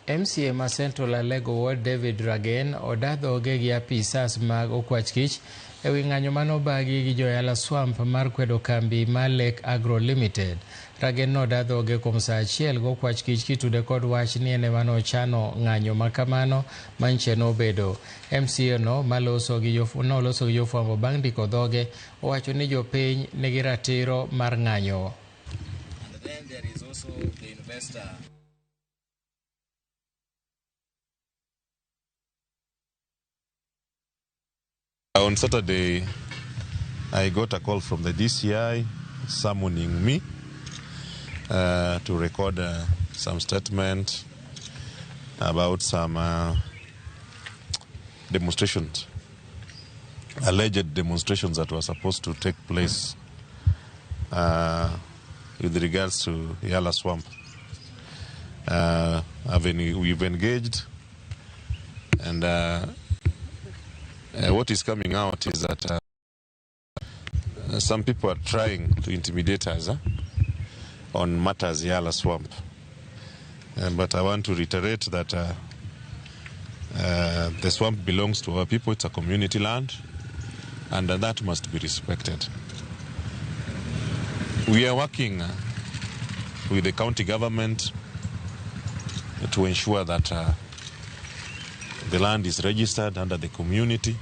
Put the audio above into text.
MCA ma Central Alego Ward David Ragen oda dhoge gi apisas mag okwach kich ewi ng'anyo mane obagi gi joyala swamp mar kwedo kambi mar Lake Agro Limited. Ragen noda dhoge kuom saa achiel gokwach kich kitude kod wach ni en ema nochano ng'anyo makamano manche nobedo. MCA no maloso gi noloso gi jofwambo bang' ndiko dhoge owacho ni jopiny nigi ratiro mar ng'anyo. And then there is also the investor. On Saturday, I got a call from the DCI summoning me to record some statement about some demonstrations, alleged demonstrations that were supposed to take place with regards to Yala Swamp. We've engaged, and what is coming out is that some people are trying to intimidate us on matters Yala Swamp. But I want to reiterate that the swamp belongs to our people. It's a community land, and that must be respected. We are working with the county government to ensure that the land is registered under the community.